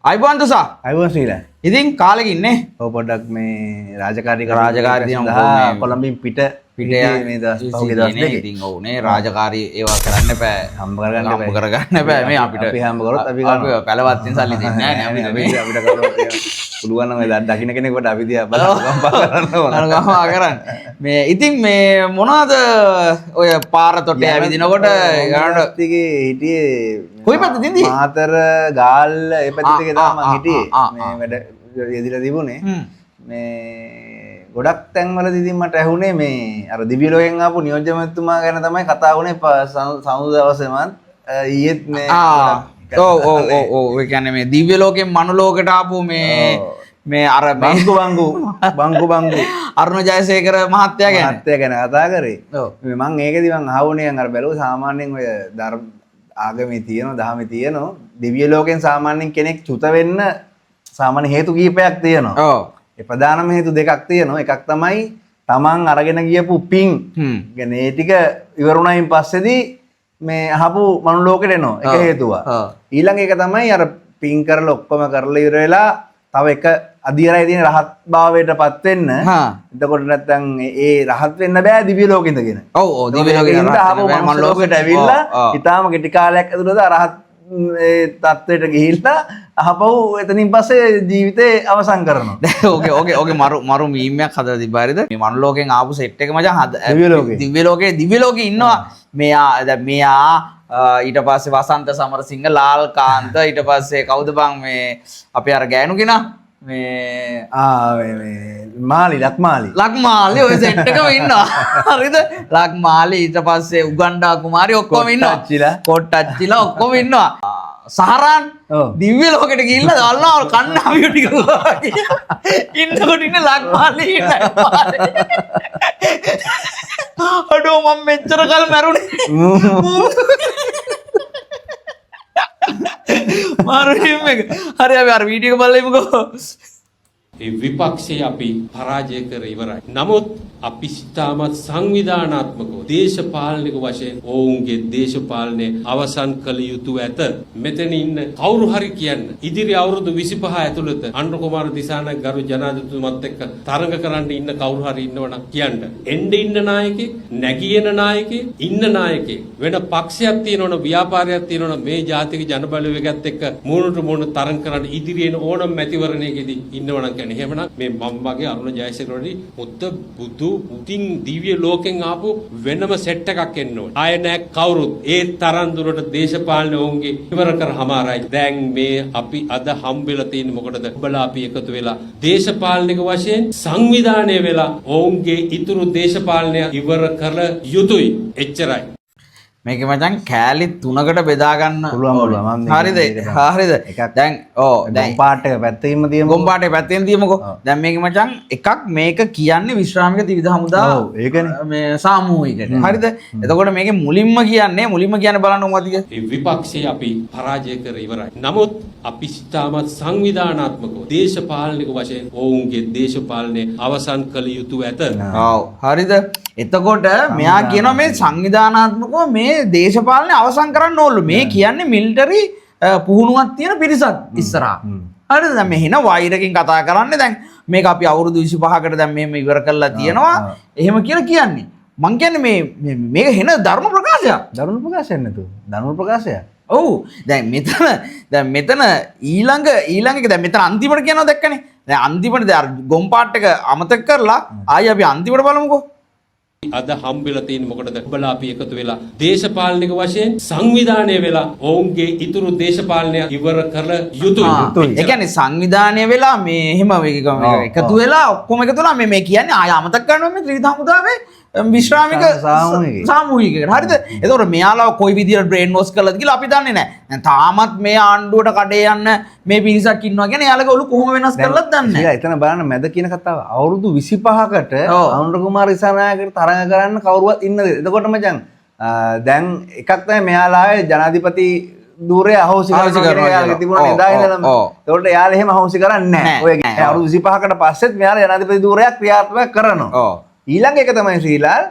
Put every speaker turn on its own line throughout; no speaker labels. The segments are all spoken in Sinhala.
අයිබෝන් තුසා.
අයිබෝන් ශ්‍රීලා.
ඉතින් කාලෙක ඉන්නේ.
ඔව්, පොඩ්ඩක් මේ රාජකාරී
රාජකාරී
සඳහා කොළඹින් පිට
පිට
මේ දවස් පහුගිය දවස් දෙකේ.
ඉතින් ඔව් නේ, රාජකාරී ඒවා කරන්න එපා.
හම්බ කරගන්න
හම්බ
එපා.
කරගන්න එපා. මේ අපිට
අපි හම්බ කරොත් අපි
අපි පැලවත්ෙන් සල්ලි දෙන්නේ නැහැ නේ අපිට මේ.
අපිට කවුරුත් පුළුවන් නම් ඔය දකින්න කෙනෙකුට අපි දිහා බලලා අනුකම්පා කරන්න ඕන.
අනුකම්පා කරන්න. මේ ඉතින් මේ මොනවද ඔය පාර තොටේ ඇවිදිනකොට ඊළඟට
ටිකේ හිටියේ
කොයි පැත්තද ඉඳී?
මාතර ගාල්ල ඒ පැත්ත ටිකේ තමයි මං හිටියේ.
ආ,
මේ වැඩ යෙදිලා තිබුණේ. මේ ගොඩක් තැන්වලදී ඉතින් මට ඇහුනේ මේ අර දිව්‍ය ලෝකෙන් ආපු නියෝජ්‍ය මැතිතුමා ගැන තමයි කතා වුණේ සමුදු දවසේමත් ඊයේත් මේ ගොඩක්
ඔව් ඔව් ඔව් ඔව්, ඒ කියන්නේ මේ දිව්‍ය ලෝකෙන් මනු ලෝකෙට ආපු මේ මේ අර මේ
බංකු බංකු බංකු බංකු
අරුණ ජයසේකර මහත්තයා ගැන.
මහත්තයා ගැන කතා කරේ.
ඔව්.
මේ මං ඒකෙදි මං අහුනේ අර බැලුවා සාමාන්‍යයෙන් ඔය ධර්ම ආගමේ තියෙන දහමේ තියෙන දිව්‍ය ලෝකෙන් සාමාන්‍යයෙන් කෙනෙක් චුත වෙන්න සාමාන්‍ය හේතු කිහිපයක් තියෙනවා.
ඔව්.
ඒ ප්‍රධානම හේතු දෙකක් තියෙනවා. එකක් තමයි තමන් අරගෙන ගියපු පින්. කියන්නේ ඒ ටික ඉවරුණයින් පස්සේදී මේ අහපු මනු ලෝකෙට එනවා. එක හේතුවක්. ඊළඟ එක තමයි අර පින් කරලා ඔක්කොම කරලා ඉවර වෙලා තව එක අධිරයි තියෙන රහත් භාවයට පත් වෙන්න. එතකොට නැත්තම් ඒ රහත් වෙන්න බෑ දිව්‍ය ලෝකෙ ඉඳගෙන.
ඔව් ඔව්, දිව්‍ය ලෝකෙ
ඉඳ
රහත්
ආපහු
වෙන්න බෑ,
මනුස්ස
මනු
ලෝකෙට ඇවිල්ලා ඉතාම කෙටි කාලයක් ඇතුළත රහත් ඒ තත්ත්වයට ගිහිල්ලා ආපහු එතනින් පස්සේ ජීවිතේ අවසන් කරනවා.
දැන් ඕකේ ඕකේ ඕකේ මරු මරු මීම් එකක් හදලා තිබ්බා හරිද? මේ මනු ලෝකෙන් ආපු සෙට් එක මචං හද
දිව්‍ය ලෝකේ.
දිව්‍ය ලෝකේ දිව්‍ය ලෝකේ ඉන්නවා. මෙයා දැන් මෙයා ඊට පස්සේ වසන්ත සමරසිංහ, ලාල් කාන්ත, ඊට පස්සේ කවුද බං මේ අපේ අර ගෑනු කෙනා මේ
ආ මේ මේ මාලි ලක්මාලි.
ලක්මාලි ඔය සෙට් එකම ඉන්නවා. හරිද? ලක්මාලි ඊට පස්සේ උගණ්ඩා කුමාරි ඔක්කොම ඉන්නවා.
කොට්ටච්චිලා.
කොට්ටච්චිලා ඔක්කොම ඉන්නවා. සහරාන්
ඔව්.
දිව්‍ය ලෝකෙට ගිහිල්ලා දන්නවා කන්නාවිය ටික ඉන්නකොට ඉන්නේ ලක්මාලි ඉන්නේ. අඩෝ මම මෙච්චර කල් මැරුණේ. මාරු එක. හරි අපි අර වීඩියෝ එක බලලා ඉමුකෝ.
ඒ විපක්ෂය අපි පරාජය කර ඉවරයි. නමුත් අපි ඉතාමත් සංවිධානාත්මකව දේශපාලනික වශයෙන් ඔවුන්ගේ දේශපාලනය අවසන් කළ යුතු ඇත. මෙතන ඉන්න කවුරු හරි කියන්න ඉදිරි අවුරුදු 25 ඇතුළත අනුර කුමාර දිසානායක ගරු ජනාධිපතිතුමත් එක්ක තරඟ කරන්න ඉන්න කවුරු හරි ඉන්නවනම් කියන්න. එන්න ඉන්න නායකයෙක්, නැගී එන නායකයෙක්, ඉන්න නායකයෙක්, වෙන පක්ෂයක් තියෙනවනම් ව්‍යාපාරයක් තියෙනවනම් මේ ජාතික ජනබලවේගයත් එක්ක මූණට මූණ තරඟ කරන්න ඉදිරියේ එන ඕනම මැතිවරණයකදී ඉන්නවනම් කියන්නේ. එහෙමනම් මේ මම් වගේ අරුණ ජයසේකරවලදී මුද්ද බුදු උතින් දිව්‍ය ලෝකෙන් ආපු වෙනම සෙට් එකක් එන්න ඕනේ. ආය නෑ කවුරුත් ඒ තරම් දුරට දේශපාලන ඔවුන්ගේ ඉවර කර හමාරයි. දැන් මේ අපි අද හම්බෙලා තියෙන්නේ මොකටද? ඔබලා අපි එකතු වෙලා දේශපාලනික වශයෙන් සංවිධානය වෙලා ඔවුන්ගේ ඉතුරු දේශපාලනය ඉවර කළ යුතුයි. එච්චරයි.
මේක මචං කෑලි තුනකට බෙදා ගන්න
පුළුවන් පුළුවන්. මම මේක
හරිද?
මේක
හරිද?
එකක්
දැන් ඔව් දැන්
ගොම් පාට් එක පැත්තකින්ම තියමු.
ගොම් පාටේ පැත්තෙන් තියමුකෝ. දැන් මේක මචං එකක් මේක කියන්නේ විශ්‍රාමික ත්‍රිවිධ හමුදා
ඔව්, ඒකනේ.
මේ සාමූහිකට. හරිද? එතකොට මේකේ මුලින්ම කියන්නේ මුලින්ම කියන්නේ බලන්න මොකද්ද කියලා.
ඒ විපක්ෂය අපි පරාජය කර ඉවරයි. නමුත් අපි ඉතාමත් සංවිධානාත්මකව දේශපාලනික වශයෙන් ඔවුන්ගේ දේශපාලනය අවසන් කළ යුතු ඇත.
ඔව් හරිද? එතකොට මෙයා කියනවා මේ සංවිධානාත්මකව මේ දේශපාලනය අවසන් කරන්න ඕනලු. මේ කියන්නේ මිලිටරි පුහුණුවක් තියෙන පිරිසක් ඉස්සරහා. හරිද? දැන් මේ හින වෛරකින් කතා කරන්නේ දැන් මේක අපි අවුරුදු 25කට දැන් මෙහෙම ඉවර කරලා තියෙනවා. එහෙම කියලා කියන්නේ. මං කියන්නේ මේ මේක හෙන ධර්ම ප්‍රකාශයක්.
දරුණු ප්‍රකාශයක් නේද? දරුණු ප්‍රකාශයක්.
ඔව්. දැන් මෙතන දැන් මෙතන ඊළඟ ඊළඟ එක දැන් මෙතන අන්තිමට කියනවා දැක්කනේ. දැන් අන්තිමට දැන් අර ගොම් පාට් එක අමතක කරලා ආයි අපි අන්තිමට බලමුකෝ.
අද හම්බෙලා තියෙන්නේ මොකටද? ඔබලා අපි එකතු වෙලා දේශපාලනික වශයෙන් සංවිධානය වෙලා ඔවුන්ගේ ඉතුරු දේශපාලනය ඉවර කළ යුතුයි.
ඒ කියන්නේ සංවිධානය වෙලා මේ එහෙම එකතු වෙලා ඔක්කොම එකතු වෙලා මේ මේ කියන්නේ ආය අමතක කරනවා මේ ත්‍රිවිධ හමුදාවේ විශ්‍රාමික
සාමූහික.
සාමූහිකයකට. හරිද? එතකොට මෙයාලා කොයි විදියට බ්‍රේන් වොෂ් කළාද කියලා අපි දන්නේ නැහැ. දැන් තාමත් මේ ආණ්ඩුවට කඩේ යන්න මේ පිරිසක් ඉන්නවා කියන්නේ එයාලගේ ඔලු කොහොම වෙනස් කරලත් දන්නේ නැහැ.
ශ්‍රීලා එතන බලන්න මැද කියන කතාව අවුරුදු 25කට
ඔව්.
අනුර කුමාර දිසානායකට තරඟ කරන්න කවුරුවත් ඉන්නද? එතකොට මචං දැන් එකක් තමයි මෙයාලා ආවේ ජනාධිපති ධූරය අහෝසි
අහෝසි
කරනවා කියන
කරනවා
එයාලගේ
කියලා.
තිබුණා
ඔව්,
එදා
ඔව්,
ඉඳලම.
ඔව්.
එතකොට එයාලා එහෙම අහෝසි කරන්නේ
නෑ,
නැහැ. ඔය
නෑ,
අවුරුදු 25කට පස්සෙත් මෙයාලා ජනාධිපති ධූරයක් ක්‍රියාත්මක කරනවා.
ඔව්.
ඊළඟ එක තමයි ශ්‍රීලාල්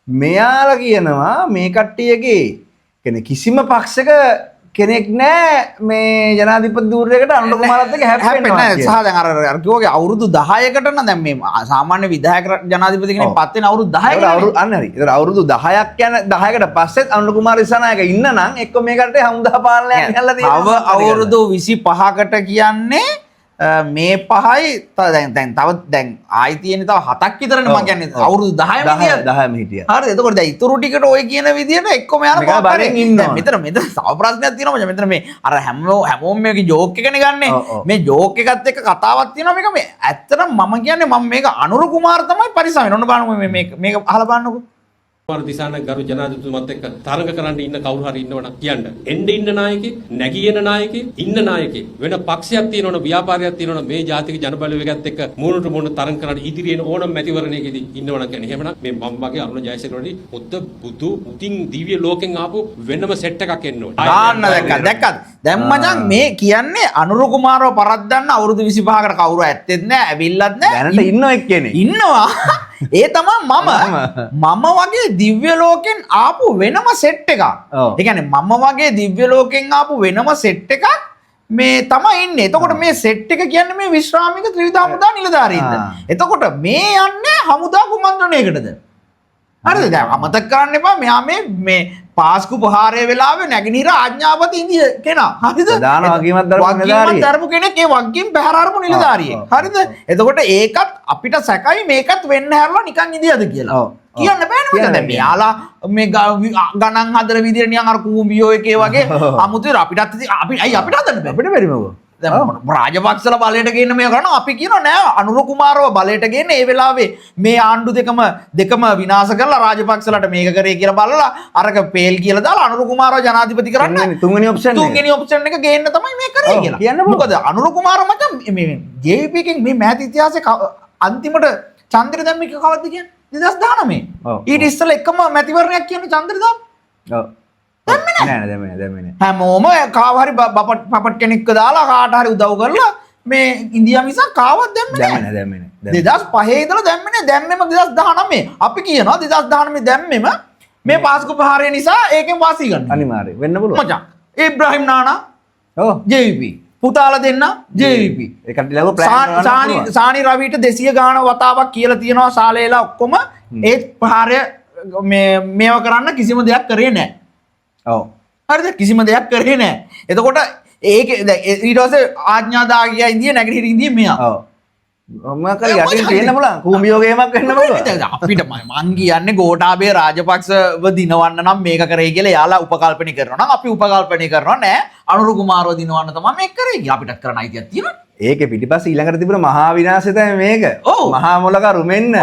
මෙයාලා කියනවා මේ කට්ටියගේ කියන්නේ කිසිම පක්ෂයක කෙනෙක් නෑ මේ ජනාධිපති ධූරයකට අනුර කුමාරත් එක්ක හැප්පෙන්නේ
නෑ. සහ දැන් අර අර කිව්වාගේ අවුරුදු 10කට නම් දැන් මේ සාමාන්‍ය විධායක ජනාධිපති කෙනෙක් පත් වෙන අවුරුදු 10කට
අවුරුදු අන්න හරි. ඒතර අවුරුදු 10ක් යන 10කට පස්සෙත් අනුර කුමාර දිසානායක ඉන්න නම් එක්ක මේ රටේ හමුදා පාලනයක් ගෙනල්ලා තියෙනවා.
තව අවුරුදු 25කට කියන්නේ මේ පහයි දැන් දැන් තව දැන් ආයි තියෙන්නේ තව හතක් විතරනේ මං කියන්නේ අවුරුදු 10ම හිටියා.
10ම හිටියා.
හරිද? එතකොට දැන් ඉතුරු ටිකට ඔය කියන විදියට එක්කම යන
මේක
මොකක් හරි.
බලෙන් ඉන්න
දැන්
ඕන.
මෙතන මෙතන තව ප්‍රශ්නයක් තියෙනවා මචං. මෙතන මේ අර හැමෝම මේකේ ජෝක් එකනේ ගන්නෙ. මේ ජෝක් එකත් එක්ක කතාවක් තියෙනවා මේක මේ ඇත්තටම මම කියන්නේ මම මේක අනුර කුමාර තමයි පරිස්සම් වෙන්නේ. ඔන්න බලන්නකෝ මේ මේක මේක අහලා බලන්නකෝ.
කුමාර දිසානායක ගරු ජනාධිපතිතුමත් එක්ක තරඟ කරන්න ඉන්න කවුරු හරි ඉන්නවනම් කියන්න. එන්න ඉන්න නායකයෙක්, නැගී එන නායකයෙක්, ඉන්න නායකයෙක්, වෙන පක්ෂයක් තියෙනවනම් ව්‍යාපාරයක් තියෙනවනම් මේ ජාතික ජනබලවේගයත් එක්ක මූණට මූණ තරඟ කරන්න ඉදිරියේ එන ඕනම මැතිවරණයකදී ඉන්නවනම් කියන්නේ. එහෙමනම් මේ මම වගේ අරුණ ජයසේකරවලදී මුද්ද බුදු උතින් දිව්‍ය ලෝකෙන් ආපු වෙනම සෙට් එකක් එන්න ඕනේ.
ආන්න දැක්කද දැක්කද දැන් මචං මේ කියන්නේ අනුර කුමාරව පරද්දන්න අවුරුදු 25කට කවුරු ඇත්තෙත් නෑ ඇවිල්ලත් නෑ
දැනට ඉන්න එක්කෙනෙක්.
ඉන්නවා. ඒ තමයි මම වගේ දිව්‍ය ලෝකෙන් ආපු වෙනම සෙට් එකක්. ඒ කියන්නේ මම වගේ දිව්‍ය ලෝකෙන් ආපු වෙනම සෙට් එකක් මේ තමයි ඉන්නේ. එතකොට මේ සෙට් එක කියන්නේ මේ විශ්‍රාමික ත්‍රිවිධ හමුදා නිලධාරීන්ද. එතකොට මේ යන්නේ හමුදා කුමන්ත්‍රණයකටද? හරිද? දැන් අමතක කරන්න එපා මෙයා මේ මේ පාස්කු ප්‍රහාරය වෙලාවේ නැගෙනහිර ආඥාපති ඉඳිය කෙනා. හරිද?
ප්‍රධාන වගකීමක් දරපු නිලධාරියෙක්.
දරපු කෙනෙක් ඒ වගකීම් පැහැර අරපු නිලධාරියෙක්. හරිද? එතකොට ඒකත් අපිට සැකයි මේකත් වෙන්න හැරලා නිකන් ඉඳියද කියලා. කියන්න බෑනේ මචං. දැන් මෙයාලා මේ ගණන් හදන විදියට නිකන් අර කූඹියෝ එකේ වගේ අමුතුවේ අපිටත් ඉතින් අපි ඇයි අපිට හදන්න බෑ?
අපිට බැරි මොකෝ.
දැන් රාජපක්ෂලා බලයට ගේන්න මේ කරනවා අපි කියනවා නෑ අනුර කුමාරව බලයට ගේන්න ඒ වෙලාවේ මේ ආණ්ඩු දෙකම විනාශ කරලා රාජපක්ෂලාට මේක කරේ කියලා බලලා අරක පේල් කියලා දාලා අනුර කුමාරව ජනාධිපති කරන්න
තුන්වෙනි ඔප්ෂන් එක.
තුන්වෙනි ඔප්ෂන් එක ගේන්න තමයි මේ කරේ කියලා.
කියන්න පුළුවන්.
මොකද අනුර කුමාර මචං මේ JVP එකෙන් මේ මෑත ඉතිහාසයේ අන්තිමට චන්ද්‍ර දැම්ම එක කවද්ද කියන්නේ 2019. ඊට ඉස්සෙල්ලා එකම මැතිවරණයක් කියන්නේ චන්ද්‍ර දාපු.
දැම්මේ නෑ. නෑ දැම්මේ නෑ දැම්මේ නෑ.
හැමෝම කාව හරි පපට් කෙනෙක්ව දාලා කාට හරි උදව් කරලා මේ ඉන්දියා මිසක් කාවත් දැම්මේ නෑ.
දැම්මේ නෑ දැම්මේ නෑ.
2005 ඉඳලා දැම්මේ නෑ. දැම්මෙම 2019. අපි කියනවා 2019 දැම්මෙම මේ පාස්කු ප්‍රහාරය නිසා ඒකෙන් වාසි ගන්න.
අනිවාර්යයෙන් වෙන්න පුළුවන්.
මචං ඉබ්‍රාහිම් නානා
ඔව්
JVP. පුතාලා දෙන්න JVP.
ඒ කට්ටිය ළඟ ප්ලෑන් කරන්න පුළුවන්.
සානි රවිට 200 ගාන වතාවක් කියලා තියෙනවා සාලේලා ඔක්කොම ඒ ප්‍රහාරය මේ මේව කරන්න කිසිම දෙයක් කරේ නෑ.
ඔව්.
හරිද? කිසිම දෙයක් කරේ නෑ. එතකොට ඒකේ දැන් ඊට පස්සේ ආඥාදායකයා ඉන්දිය නැගෙනහිර ඉන්දිය මෙයා.
ඔව්. මොකක් හරි යටින් තියෙන්න පුළුවන්. කූඹියෝ ගේමක් වෙන්න පුළුවන්.
දැන් අපිට මං කියන්නේ ගෝඨාභය රාජපක්ෂව දිනවන්න නම් මේක කරේ කියලා එයාලා උපකල්පනය කරනවා නම් අපි උපකල්පනය කරනවා නෑ අනුර කුමාරව දිනවන්න තමයි මේක කරේ කියලා. අපිටත් කරන්න අයිතියක් තියෙනවා.
ඒකේ පිටිපස්සේ ඊළඟට තිබුණ මහා විනාශය තමයි මේක. මහා මොලකරු මෙන්න.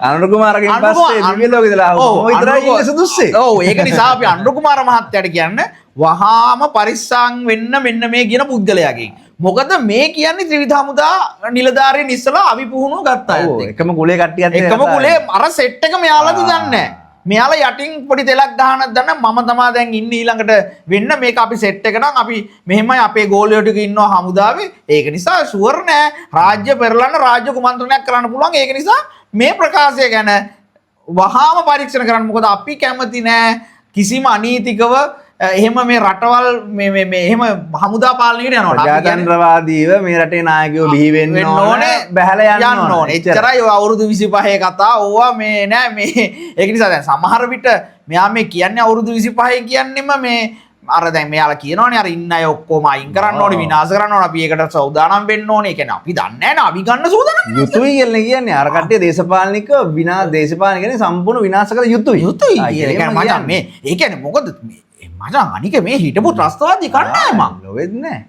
අනුර කුමාරගෙන් පස්සේ දිව්‍ය ලෝකෙ ඉඳලා ආව මො විතරයි ඉන්නේ සුදුස්සේ.
ඔව් ඒක නිසා අපි අනුර කුමාර මහත්තයාට කියන්න වහාම පරිස්සම් වෙන්න මෙන්න මේ කියන පුද්ගලයාගෙන්. මොකද මේ කියන්නේ ත්‍රිවිධ හමුදා නිලධාරීන් ඉස්සලා අවි පුහුණුව ගත්ත අයත් එක්ක.
එකම කුලේ කට්ටියත් එක්ක
එකම
කතා
කුලේ අර සෙට් එක මෙයාලද දන්නේ නැහැ. මෙයාලා යටින් පොඩි තෙලක් ගහනක් දන්න මම තමා දැන් ඉන්නේ ඊළඟට වෙන්න මේක අපි සෙට් එක නම් අපි මෙහෙමයි අපේ ගෝලියෝ ටික ඉන්නවා හමුදාවේ. ඒක නිසා ෂුවර් නෑ රාජ්‍ය පෙරලන්න රාජ්‍ය කුමන්ත්‍රණයක් කරන්න පුළුවන්. ඒක නිසා මේ ප්‍රකාශය ගැන වහාම පරීක්ෂණ කරන්න. මොකද අපි කැමති නෑ කිසිම අනීතිකව එහෙම මේ රටවල් මේ මේ මේ එහෙම හමුදා පාලනයකට යනවා. අපි කියන්නේ
ප්‍රජාතන්ත්‍රවාදීව මේ රටේ නායකයෝ බිහි වෙන්න ඕනේ, බැහැලා යන්න ඕනේ.
එච්චරයි ඔය අවුරුදු 25 කතා ඕවා මේ නෑ මේ ඒක නිසා දැන් සමහර විට මෙයා මේ කියන්නේ අවුරුදු 25 කියන්නෙම මේ අර දැන් මෙයාලා කියනවනේ අර ඉන්න අය ඔක්කොම අයින් කරන්න ඕනේ, විනාශ කරන්න ඕනේ, අපි ඒකට සූදානම් වෙන්න ඕනේ. ඒ කියන්නේ අපි දන්නේ නෑනේ අපි ගන්න සූදානම් වෙන්නේ.
යුතුයි කියලා කියන්නේ අර කට්ටිය දේශපාලනික විනාශ දේශපාලන කියන්නේ සම්පූර්ණ විනාශ කළ යුතුයි.
යුතුයි කියලා. ඒ කියන්නේ මචං මේ ඒ කියන්නේ මොකද මචං අනික මේ හිටපු ත්‍රස්තවාදී කණ්ඩායමක්.
ලොවෙත් නෑ.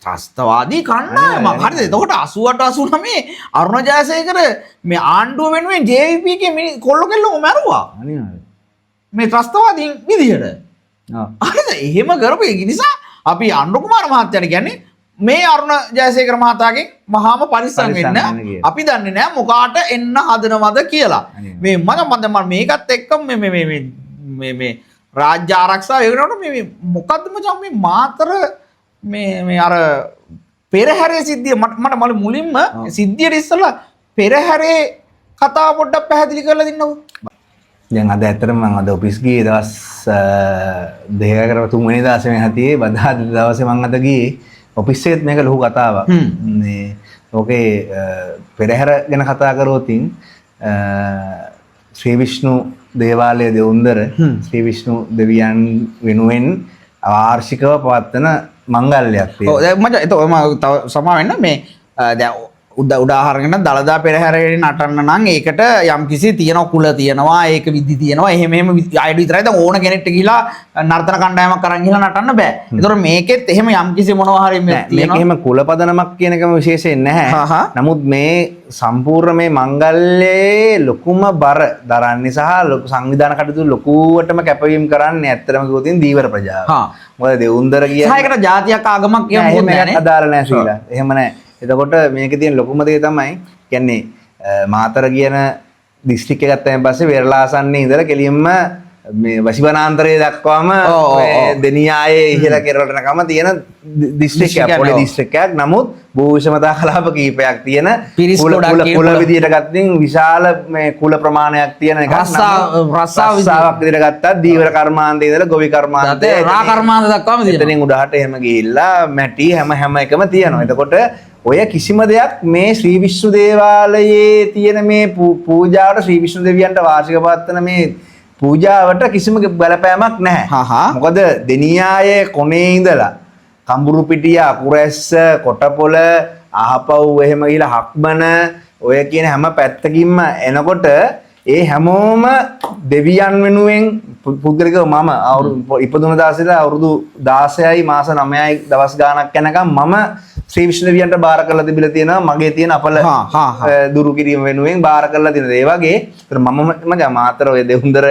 ත්‍රස්තවාදී කණ්ඩායමක්. හරිද? එතකොට 88 89 අරුණ ජයසේකර මේ ආණ්ඩුව වෙනුවෙන් JVP එකේ කොල්ලෝ කෙල්ලෝ මැරුවා.
අනිවාර්යයෙන්.
මේ ත්‍රස්තවාදීන් විදියට. හරිද? එහෙම කරපු ඒ නිසා අපි අනුර කුමාර මහත්තයාට කියන්නේ මේ අරුණ ජයසේකර මහතාගෙන් මහාම පරිස්සම් වෙන්න. අපි දන්නේ නෑ මොකාට එන්න හදනවද කියලා. මේ මම මේකත් එක්කම මේ මේ මේ මේ මේ රාජ්‍ය ආරක්ෂාව ඒ වෙනකොට මේ මොකද්ද මචං මේ මාතර මේ මේ අර පෙරහැරේ සිද්ධිය මට මම මුලින්ම සිද්ධියට ඉස්සෙල්ලා පෙරහැරේ කතාව පොඩ්ඩක් පැහැදිලි කරලා දෙන්නකෝ.
දැන් අද ඇත්තටම මම අද ඔෆිස් ගියේ දවස් දෙකකට තුන්වෙනි දවසේ මේ හතියේ බදාදා දවසේ මම අද ගියේ ඔෆිස් එකෙත් මේක ලොකු කතාවක්. මේ ඕකේ පෙරහැර ගැන කතා කරොතින් ශ්‍රී විෂ්ණු දේවාලය දෙවුන්දර ශ්‍රී විෂ්ණු දෙවියන් වෙනුවෙන් වාර්ෂිකව පවත්වන මංගල්‍යයක් තියෙනවා.
ඔව්, දැන් මචං එතකොට මම තව සමා වෙන්න මේ දැන් උදාහරණයකට දළදා පෙරහැරේ නටන්න නම් ඒකට යම්කිසි තියෙන කුල තියෙනවා, ඒක විදි තියෙනවා, එහෙම එහෙම අයට විතරයි. දැන් ඕන කෙනෙක්ට ගිහිලා නර්තන කණ්ඩායමක් අරන් ගිහිලා නටන්න බෑ. ඒතකොට මේකෙත් එහෙම යම්කිසි මොනවා හරි මේ
නෑ, මේක
තියෙනවා.
එහෙම කුල පදනමක් කියන එකම විශේෂයෙන් නැහැ. නමුත් මේ සම්පූර්ණ මේ මංගල්‍යයේ ලොකුම බර දරන්නේ සහ ලොකු සංවිධාන කටයුතු ලොකුවටම කැපවීම කරන්නේ ඇත්තටම කිව්වොත් ඉතින් දීවර ප්‍රජාව. මොකද දෙවුන්දර
සහ
කියන්නේ
ඒකට ජාතියක් ආගමක් කියන
නෑ,
මොකුත්
එහෙම
නෑ
එකක්
නේ.
අදාළ නෑ ශ්‍රීලා. එහෙම නෑ. එතකොට මේකේ තියෙන ලොකුම දේ තමයි කියන්නේ මාතර කියන දිස්ත්‍රික්කය ගත්තයින් පස්සේ වෙරළාසන්නේ ඉඳලා කෙලින්ම මේ වසිවනාන්තරය දක්වාම
ඔව්, ඔව්,
මේ
ඔව්.
දෙනියායේ ඉහළ කෙරවලට යනකම තියෙන දිස්ත්‍රික්කයක්,
දිස්ත්‍රික්කයක්,
පොඩි
ඔව්.
දිස්ත්‍රික්කයක්. නමුත් භූ විෂමතා කලාප කීපයක් තියෙන
පිරිස්
කුල
ගොඩක්
කුල
තියෙන
කුල
කුල.
විදියට ගත්තොත් විශාල මේ කුල ප්‍රමාණයක් තියෙන එකක්. නමුත්
රස්සාව
රස්සාවක් විදියට ගත්තත් දීවර කර්මාන්තේ ඉඳලා ගොවි කර්මාන්තේ,
රා කර්මාන්ත දක්වාම තියෙනවා.
එතනින් උඩහට එහෙම ගිහිල්ලා මැටි හැම හැම එකම තියෙනවා. එතකොට ඔය කිසිම දෙයක් මේ ශ්‍රී විෂ්ණු දේවාලයේ තියෙන මේ පූජාවට ශ්‍රී විෂ්ණු දෙවියන්ට වාර්ෂික පවත්වන මේ පූජාවට කිසිම බලපෑමක් නැහැ. මොකද දෙනියායේ කොනේ ඉඳලා කඹුරුපිටිය, අකුරැස්ස, කොටපොළ, අහපව් එහෙම ගිහිල්ලා හක්මන ඔය කියන හැම පැත්තකින්ම එනකොට ඒ හැමෝම දෙවියන් වෙනුවෙන් පුද්ගලිකව මම අවුරුදු ඉපදුන දවසේ ඉඳලා අවුරුදු 16යි මාස 9යි දවස් ගාණක් යනකම් මම ශ්‍රී විෂ්ණු දෙවියන්ට බාර කරලා තිබිලා තියෙනවා මගේ තියෙන අපල
හා, හා, හා.
දුරු කිරීම වෙනුවෙන් බාර කරලා තියෙනවා. ඒ වගේ ඒතර මම මචං මාතර ඔය දෙවුන්දර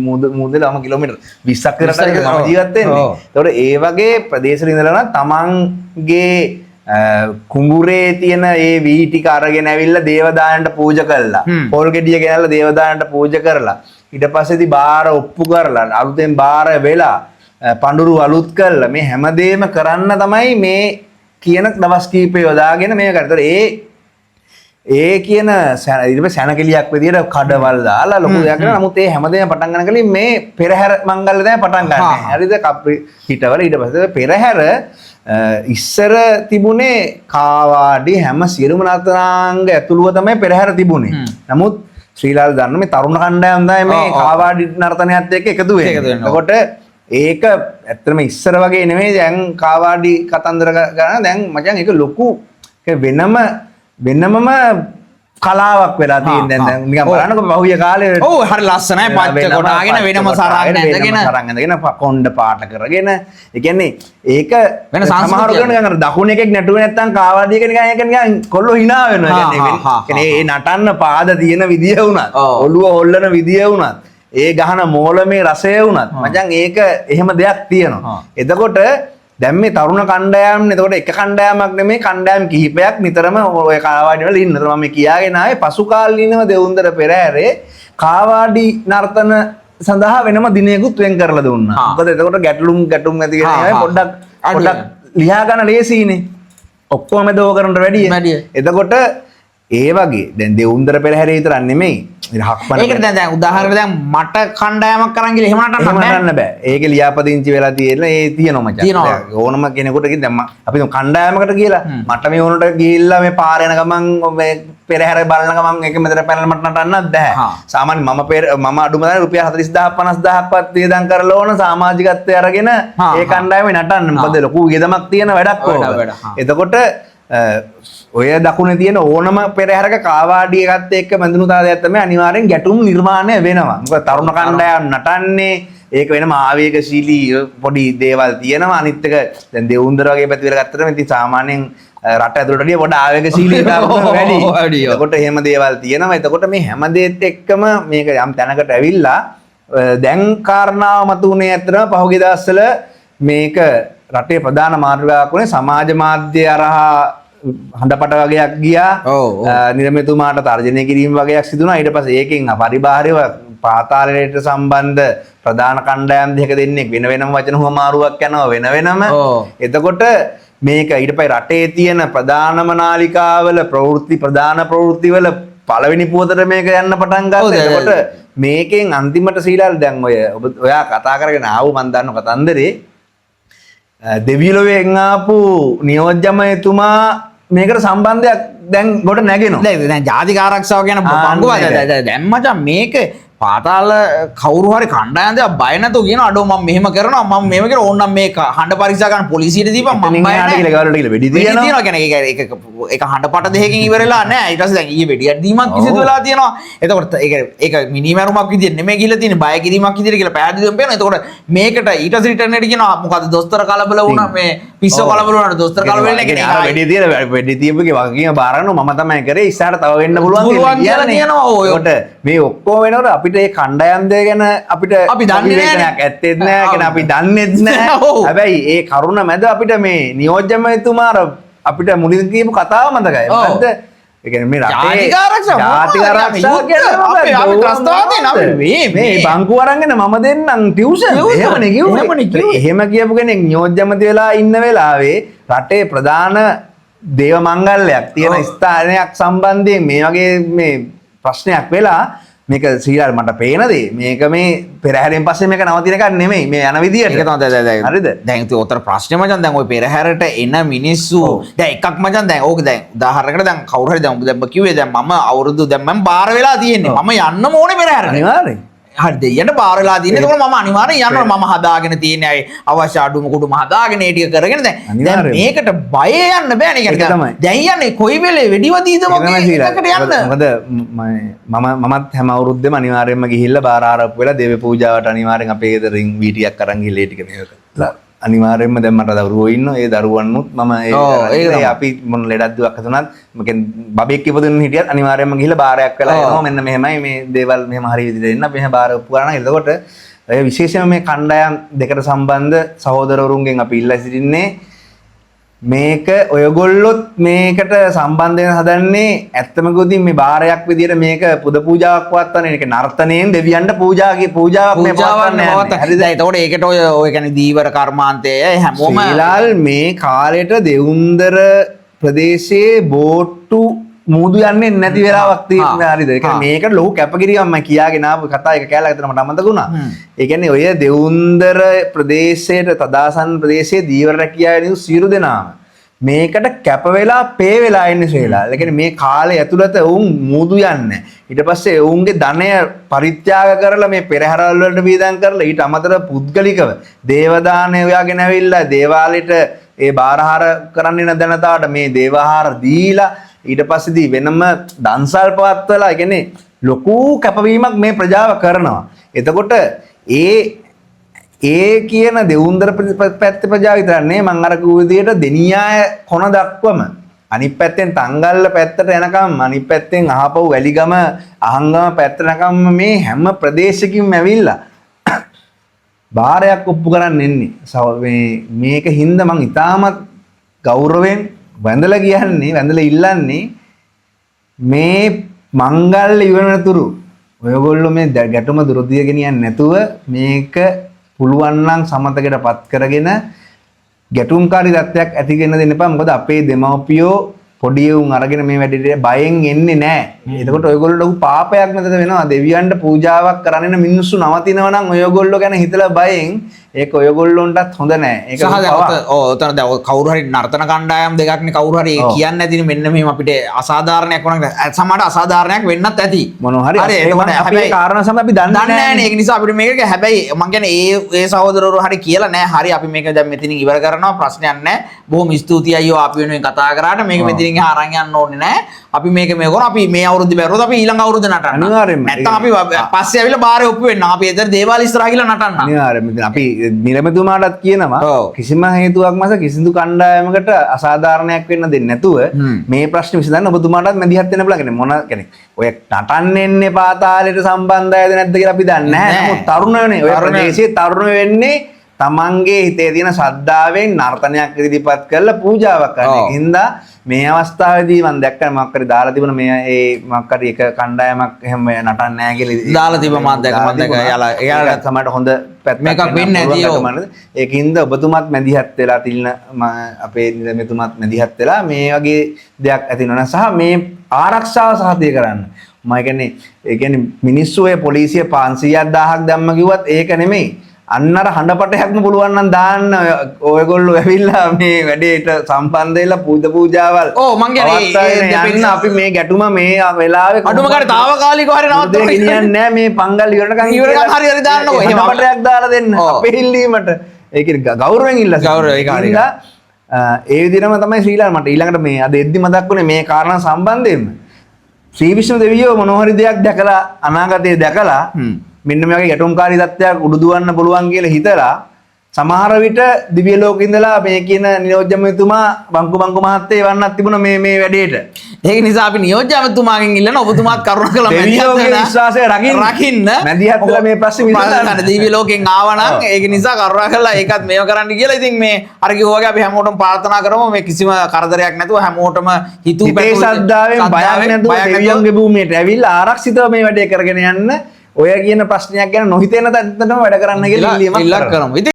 මුහුදේ මම කිලෝමීටර් 20ක් විතර
20ක්
මම ජීවත් වෙන්නේ. ඒතකොට ඒ වගේ ප්‍රදේශවල ඉඳලා නම් තමන්ගේ කුඹුරේ තියෙන ඒ වී ටික අරගෙන ඇවිල්ලා දේවදානට පූජා කළා. පොල් ගෙඩිය ගෙනල්ලා දේවදානට පූජා කරලා ඊට පස්සේ ඉතින් බාර ඔප්පු කරලා අලුතෙන් බාර වෙලා පඳුරු අලුත් කරලා මේ හැමදේම කරන්න තමයි මේ කියන දවස් කීපය යොදාගෙන මේ කරන්නේ. ඒතකොට ඒ කියන ඊට පස්සේ සැනකෙලියක් විදියට කඩවල් දාලා ලොකු දෙයක් කරනවා. නමුත් ඒ හැමදේම පටන් ගන්න කලින් මේ පෙරහැර මංගල්‍ය තමයි පටන් ගන්න. හරිද? කප්පි හිටවල ඊට පස්සේ පෙරහැර ඉස්සර තිබුණේ කාවාඩි හැම සියලුම නර්තනාංග ඇතුළුව තමයි පෙරහැර තිබුණේ. නමුත් ශ්‍රීලාල් දන්න මේ තරුණ කණ්ඩායම තමයි මේ කාවාඩි නර්තනයත් එක්ක එකතු වෙන්නේ.
එකතු වෙන්නේ, ඔව්.
එතකොට ඒක ඇත්තටම ඉස්සර වගේ නෙමෙයි දැන් කාවාඩි කතන්දර ගන්න දැන් මචං ඒක ලොකු ඒක වෙනමම කලාවක් වෙලා තියෙන දැන් දැන් නිකන් බලන්නකො පහුගිය කාලේ
ඔව්, හරි ලස්සනයි පච්ච
වෙනම
කොටාගෙන
පච්ච
වෙනම
කොටාගෙන,
සරන්
වෙනම
ඇඳගෙන.
සරන් ඇඳගෙන කොණ්ඩ පාට කරගෙන. ඒ කියන්නේ ඒක
වෙන
සමහර
සංස්කෘතියක්.
කෙනෙක් නිකන් අර දකුණ එකෙක් නැටුවේ නැත්තම් කාවාඩි එක නිකන් ඒක නිකන් කොල්ලෝ hina වෙනවා. ඒ කියන්නේ ඒ නටන්න පාද තියෙන විදිය වුණත්, ඔළුව හොල්ලන විදිය වුණත්, ඒ ගහන මෝලමේ රසය වුණත් මචං ඒක එහෙම දෙයක් තියෙනවා. එතකොට දැන් මේ තරුණ කණ්ඩායම් එතකොට එක කණ්ඩායමක් නෙමෙයි කණ්ඩායම් කිහිපයක් නිතරම ඔය කාවාඩි වල ඉන්න. එතකොට මම මේ කියාගෙන ආවේ පසු කාලීනව දෙවුන්දර පෙරහැරේ කාවාඩි නර්තන සඳහා වෙනම දිනයකුත් වෙන් කරලා දුන්නා. මොකද එතකොට ගැටුම් ඇති වෙන ඒවා
අඩු
පොඩ්ඩක් ලියා ගන්න ලේසියිනේ. ඔක්කොම දෝ කරනට වැඩිය.
වැඩිය.
එතකොට ඒ වගේ දැන් දෙවුන්දර පෙරහැරේ විතරක් නෙමෙයි. ඉතින් හක්මන
ඒකට දැන් උදාහරණයක් දැන් මට කණ්ඩායමක් අරන් ගිහලා එහෙම නටන්න
එහෙම
බෑ.
නටන්න බෑ. ඒකේ ලියාපදිංචි වෙලා තියෙන ඒ තියෙනවා මචං.
තියෙනවා.
දැන් ඕනම කෙනෙකුට ගිහින් දැන් අපි තුන් කණ්ඩායමකට කියලා මට මේ ඕනට ගිහිල්ලා මේ පාර යන ගමන් මේ පෙරහැර බලන ගමන් එක මෙතන පැනලා මට නටන්නත් බෑ. සාමාන්‍ය මම අඩුම ගානේ රුපියල් 40000 50000ක්වත් වියදම් කරලා ඕන සමාජිකත්වය අරගෙන ඒ කණ්ඩායමේ නටන්න. මොකද ලොකු වියදමක් තියෙන වැඩක් ඕක. එතකොට ඔය දකුණේ තියෙන ඕනම පෙරහැරක කාවාඩි එකත් එක්ක බැඳුණු තාලයක් තමයි අනිවාර්යෙන් ගැටුම් නිර්මාණය වෙනවා. මොකද තරුණ කණ්ඩායම් නටන්නේ ඒක වෙනම ආවේගශීලී පොඩි දේවල් තියෙනවා. අනිත් එක දැන් දෙවුන්දර වගේ පැති වල ගත්තටම ඉතින් සාමාන්‍යයෙන් රට ඇතුළට වැඩිය පොඩ ආවේගශීලී වැඩි.
වැඩි, ඔව්.
එතකොට එහෙම දේවල් තියෙනවා. එතකොට මේ හැම දේත් එක්කම මේක යම් තැනකට ඇවිල්ලා දැන් කාරණාව මතුවුනේ ඇත්තටම පහුගිය දවස්වල මේක රටේ ප්‍රධාන මාතෘකාවක් වුණේ සමාජ මාධ්‍ය හරහා හඳපට වගේක් ගියා. නිලමේතුමාට තර්ජනය කිරීම වගේක් සිදු වුණා. ඊට පස්සේ ඒකෙන් පරිබාහිරව පාතාලයට සම්බන්ධ ප්‍රධාන කණ්ඩායම් දෙක දෙන්නෙක් වෙන වෙනම වචන හුවමාරුවක් යනවා වෙන වෙනම. එතකොට මේක ඊට පස්සේ රටේ තියෙන ප්‍රධානම නාලිකාවල ප්‍රවෘත්ති ප්‍රධාන ප්‍රවෘත්තිවල පළවෙනි පුවතට මේක යන්න පටන් ගත්තා. එතකොට මේකෙන් අන්තිමට සීලාල් දැන් ඔය ඔයා කතා කරගෙන ආව මන් දන්න කතන්දරේ දෙවිලොවෙන් ආපු නියෝජ්‍යමයතුමා මේකට සම්බන්ධයක් දැන් ගොඩ නැගෙනවා.
දැන් ජාතික ආරක්ෂාව ගැන බංගු දැන් මචං මේක පාතාල කවුරු හරි කණ්ඩායම් දෙයක් බය නැතුව කියනවා අඩෝ මම මෙහෙම කරනවා මම මෙහෙම කරනවා ඕන්නම් මේ හඬ පරීක්ෂා කරන්න පොලිසියට දීපන් මම බය නෑ
කියලා ගාවලට කියලා වෙඩි තියනවා.
වෙඩි තියනවා කියන්නේ ඒක ඒක ඒක හඬ පට දෙකකින් ඉවර වෙලා නෑ. ඊට පස්සේ දැන් ඊයේ වෙඩියක් දීමක් කිසිදු වෙලා තියෙනවා. එතකොට ඒක ඒක මිනිමැරුමක් විදියට නෙමෙයි ගිහලා තියෙන්නේ බය කිරීමක් විදියට කියලා පැහැදිලිවම පේනවා. එතකොට මේකට ඊට පස්සේ රිටර්න් එකට කියනවා මොකද්ද දොස්තර කලබල වුණා මේ පිස්සෝ කලබල වුණාට දොස්තර කලබල වෙන්නේ නැහැ.
අර වෙඩි තියලා වෙඩි තියපු එකේ වගකීම බාර ගන්නවා මම තමයි කරේ ඉස්සරහට තව වෙන්න පුළුවන්
කියලා කියනවා. ඔව්
එතකොට මේ ඔක්කොම වෙනකොට අපිට ඒ කණ්ඩායම් දෙක ගැන අපිට
අපි දන්නේ නෑනේ.
ඇත්තෙත් නෑ කියන්නේ අපි දන්නෙත් නෑ. හැබැයි ඒ කරුණ මැද අපිට මේ නියෝජ්‍යමතුමා අර අපිට මුලින් කියපු කතාව මතකයි. මොකද්ද? ඒ කියන්නේ මේ රටේ
ජාතික ආරක්ෂාව කියන්නේ අපි ත්‍රස්තවාදේ නම්
මේ බංකු අරන් මම දෙන්නම් ටියුෂන්. එහෙමනේ කිව්වේ. එහෙම කියපු කෙනෙක් නියෝජ්‍යමති වෙලා ඉන්න වෙලාවේ රටේ ප්‍රධාන දේව මංගල්‍යයක් තියෙන ස්ථානයක් සම්බන්ධයෙන් මේ වගේ මේ ප්‍රශ්නයක් වෙලා මේක සීලාල් මට පේන දේ මේක මේ පෙරහැරෙන් පස්සේ මේක නවතින එකක් නෙමෙයි මේ යන විදියට.
ඒක තමයි දැන්
හරිද?
දැන් ඉතින් ඔතන ප්‍රශ්නේ මචං දැන් ඔය පෙරහැරට එන මිනිස්සු දැන් එකක් මචං දැන් ඕක දැන් උදාහරණයකට දැන් කවුරු හරි දැන් ඔබ දැන් කිව්වේ දැන් මම අවුරුදු දැන් මම බාර වෙලා තියෙන්නේ මම යන්නම ඕනේ පෙරහැරට.
අනිවාර්යෙන්.
හරි දෙයියන්ට බාර වෙලා තියෙන්නේ. එතකොට මම අනිවාර්යෙන් යනවා. මම හදාගෙන තියෙන අය අවශ්‍ය අඩුම කුඩුම හදාගෙන ඒ ටික කරගෙන දැන් දැන් මේකට බය යන්න බෑනේ. කියන්නේ දැන් යන්නේ කොයි වෙලේ වෙඩි වදීද වගේ එකකට යන්න.
මොකද මමත් හැම අවුරුද්දෙම අනිවාර්යෙන්ම ගිහිල්ලා බාර ආරප්පු වෙලා දේව පූජාවට අනිවාර්යෙන් අපේ ගෙදරින් වීටියක් අරන් ගිහලා ඒ ටික මේක කරලා අනිවාර්යෙන්ම දැන් මට දරුවෝ ඉන්නවා. ඒ දරුවන්නුත් මම ඒ අපි මොන ලෙඩක් දුවක් හදුනත් මම කියන්නේ බබෙක් ඉපදුන හිටියත් අනිවාර්යෙන්ම ගිහිල්ලා බාරයක් වෙලා එනවා. මෙන්න මෙහෙමයි මේ දේවල් මෙහෙම හරි විදිහට එන්න අපි මෙහෙම බාර ඔප්පු කරනවා. එතකොට ඒ විශේෂයෙන්ම මේ කණ්ඩායම් දෙකට සම්බන්ධ සහෝදරවරුන්ගෙන් අපි ඉල්ලා සිටින්නේ මේක ඔයගොල්ලොත් මේකට සම්බන්ධ වෙන හදන්නේ ඇත්තම කිව්වොත් මේ බාරයක් විදියට මේක පුද පූජාවක් පවත්වන්නේ. ඒක නර්තනයෙන් දෙවියන්ට පූජාවක් මේ පවත්වන්නේ.
හරිද? එතකොට ඒකට ඔය ඔය කියන්නේ දීවර කර්මාන්තය හැමෝම
ශ්‍රීලාල් මේ කාලෙට දෙවුන්දර ප්‍රදේශයේ බෝට්ටු මූදු යන්නේ නැති වෙලාවක් තියෙනවා. හරිද? ඒ කියන්නේ මේකට ලොකු කැපකිරීමක් මම කියාගෙන ආපු කතා එක කෑල්ලක් විතර මට අමතක වුණා. ඒ කියන්නේ ඔය දෙවුන්දර ප්‍රදේශයට තදාසන්න ප්‍රදේශයේ දීවර රැකියාවේ නියුතු සියලු දෙනාම මේකට කැප වෙලා පේ වෙලා ඉන්නේ ශ්‍රීලාල්. ඒ කියන්නේ මේ කාලය ඇතුළත ඔවුන් මූදු යන්නේ. ඊට පස්සේ ඔවුන්ගේ ධනය පරිත්‍යාග කරලා මේ පෙරහැරවල් වලට වීදම් කරලා ඊට අමතරව පුද්ගලිකව දේවදානය හොයාගෙන ඇවිල්ලා දේවාලෙට ඒ බාරහාර කරන්න එන ජනතාවට මේ දේවාහාර දීලා ඊට පස්සේදී වෙනම දන්සල් පවත්වලා ඒ කියන්නේ ලොකු කැපවීමක් මේ ප්‍රජාව කරනවා. එතකොට ඒ කියන දෙවුන්දර පැත්තේ ප්‍රජාව විතරක් නෙවෙයි මං අර කිව්ව විදියට දෙනියාය කොන දක්වම අනිත් පැත්තෙන් තංගල්ල පැත්තට යනකම් අනිත් පැත්තෙන් අහපව් වැලිගම අහංගම පැත්තට යනකම් මේ හැම ප්‍රදේශකින්ම ඇවිල්ලා බාරයක් ඔප්පු කරන්න එන්නේ. මේ මේක හින්දා මං ඉතාමත් ගෞරවයෙන් වැඳලා කියන්නේ වැඳලා ඉල්ලන්නේ මේ මංගල්‍ය ඉවරනතුරු ඔයගොල්ලෝ මේ ගැටුම දුර දිය ගෙනියන්නේ නැතුව මේක පුළුවන් නම් සමතකයට පත් කරගෙන ගැටුම්කාරී තත්ත්වයක් ඇති වෙන්න දෙන්න එපා. මොකද අපේ දෙමව්පියෝ පොඩි උන් අරගෙන මේ වැඩේට බයෙන් එන්නේ නැහැ. එතකොට ඔයගොල්ලෝ ලොකු පාපයක් මෙතන වෙනවා. දෙවියන්ට පූජාවක් කරන්න එන මිනිස්සු නවතිනවා නම් ඔයගොල්ලෝ ගැන හිතලා බයෙන් ඒක ඔයගොල්ලොන්ටත් හොඳ නෑ. ඒක
සහ දැන් ඔව් ඔතන දැන් කවුරු හරි නර්තන කණ්ඩායම් දෙකක්නේ කවුරු හරි කියන්නේ නැතිනේ මෙන්න මෙහෙම අපිට අසාධාරණයක් වුණා. සමහරට අසාධාරණයක් වෙන්නත් ඇති.
මොනවා හරි. එතකොට හැබැයි කාරණා සම අපි දන්නේ
නෑනේ. ඒක නිසා අපිට මේක හැබැයි මං කියන්නේ ඒ සහෝදරවරු හරි කියලා නෑ. හරි අපි මේක දැන් මෙතනින් ඉවර කරනවා. ප්‍රශ්නයක් නෑ. බොහොම ස්තුතියි අයියෝ අපි වෙනුවෙන් කතා කරාට. මේක මෙතනින් එහා අරන් යන්න ඕනේ නෑ. අපි මේක මේ කරා අපි මේ අවුරුද්ද බැරුවොත් අපි ඊළඟ අවුරුද්ද නටන්න.
අනිවාර්යෙන්ම.
නැත්තම් අපි පස්සේ ඇවිල්ලා බාරේ ඔප්පු වෙන්න. අපි එතන දේවාල ඉස්සරහා ගිහලා නටන්න.
අනිවාර්යෙන්ම. ඉතින් අපි නිලමතුමාටත් කියනවා කිසිම හේතුවක් මත කිසිදු කණ්ඩායමකට අසාධාරණයක් වෙන්න දෙන්නේ නැතුව මේ ප්‍රශ්න විසඳන්න ඔබතුමාටත් මැදිහත් වෙන්න පුළුවන්. කියන්නේ මොන කියන්නේ ඔය නටන්න එන්නේ පාතාලයට සම්බන්ධ අයද නැද්ද කියලා අපි දන්නේ නැහැ. නමුත් තරුණයෝනේ ඔය ප්‍රදේශයේ තරුණ වෙන්නේ තමන්ගේ හිතේ තියෙන ශ්‍රද්ධාවෙන් නර්තනයක් ඉදිරිපත් කරලා පූජාවක් කරන එක. හින්දා මේ අවස්ථාවේදී මම දැක්කා මොකක් හරි දාලා තිබුණ මේ ඒ මොකක් හරි එක කණ්ඩායමක් එහෙම නටන්නේ නැහැ කියලා
දාලා තිබ්බ මම දැක්කා මම දැක්කා යාලා
එයාලට සමහරට හොඳ පැත්තක්
මේකක් වෙන්නේ නැති ඔව්.
ඒකින්ද ඔබතුමත් මැදිහත් වෙලා තිල්න අපේ නිලමේතුමත් මැදිහත් වෙලා මේ වගේ දෙයක් ඇති වෙනවා සහ මේ ආරක්ෂාව සහතිය කරන්න. මම කියන්නේ ඒ කියන්නේ මිනිස්සු ඔය පොලිසිය 500ක් 1000ක් දැම්ම කිව්වත් ඒක නෙමෙයි. අන්න අර හඬපටයක්ම පුළුවන් නම් දාන්න ඔයගොල්ලෝ ඇවිල්ලා මේ වැඩේට සම්බන්ධ වෙලා පූජ පූජාවල්
ඔව්, මං කියන්නේ
පවත්වාගෙන
ඒ
යන්න අපි මේ ගැටුම මේ වෙලාවේ
අඩුම ගානේ තාවකාලිකව හරි
නවත්තන්න
නවත්තන්න
ගෙනියන්නේ නෑ මේ පංගල් ඉවරනකන්
ඉවරනකන් හරි හරි දාන්නකෝ. එහෙම
හඬපටයක් දාලා දෙන්න අපේ ඉල්ලීමට. ඒ කියන්නේ ගෞරවයෙන් ඉල්ලා සිටිනවා.
ගෞරවය, ඒක හරි.
හින්දා, ඒ විදිහටම තමයි ශ්‍රී ලාංකාව මට ඊළඟට මේ අද එද්දි මතක් වුණේ මේ කාරණා සම්බන්ධයෙන්ම ශ්‍රී විෂ්ණු දෙවියෝ මොන හරි දෙයක් දැකලා අනාගතේ දැකලා මෙන්න මේ වගේ ගැටුම්කාරී තත්ත්වයක් උඩුදුවන්න පුළුවන් කියලා හිතලා සමහර විට දිව්‍ය ලෝකෙ ඉඳලා මේ කියන නියෝජ්‍ය ඇමතිතුමා බංකු බංකු මහත්තයා එවන්නත් තිබුණා මේ මේ වැඩේට.
ඒක නිසා අපි නියෝජ්‍ය ඇමතිතුමාගෙන් ඉල්ලන ඔබතුමාත් කරුණාකරලා මැදිහත්
දෙවියෝගේ
වෙලා
විශ්වාසය රකින්න.
රකින්න.
මැදිහත් වෙලා මේ ප්‍රශ්නේ විසඳන්න.
ප්‍රශ්න දිව්‍ය ලෝකෙන් ආවා නම් ඒක නිසා කරුණාකරලා ඒකත් මේව කරන්න කියලා. ඉතින් මේ අර කිව්වා වගේ අපි හැමෝටම ප්‍රාර්ථනා කරමු මේ කිසිම කරදරයක් නැතුව හැමෝටම හිතුව
හිතේ
පැතුම්
ශ්‍රද්ධාවෙන් බයක් නැතුව දෙවියන්ගේ භූමියට ඇවිල්ලා ආරක්ෂිතව මේ වැඩේ කරගෙන යන්න ඔය කියන ප්‍රශ්නයක් ගැන නොහිතෙන තැනටම වැඩ කරන්න කියලා ඉල්ලීමක්
ඉල්ලක්
කරනවා.
කරමු. ඉතින්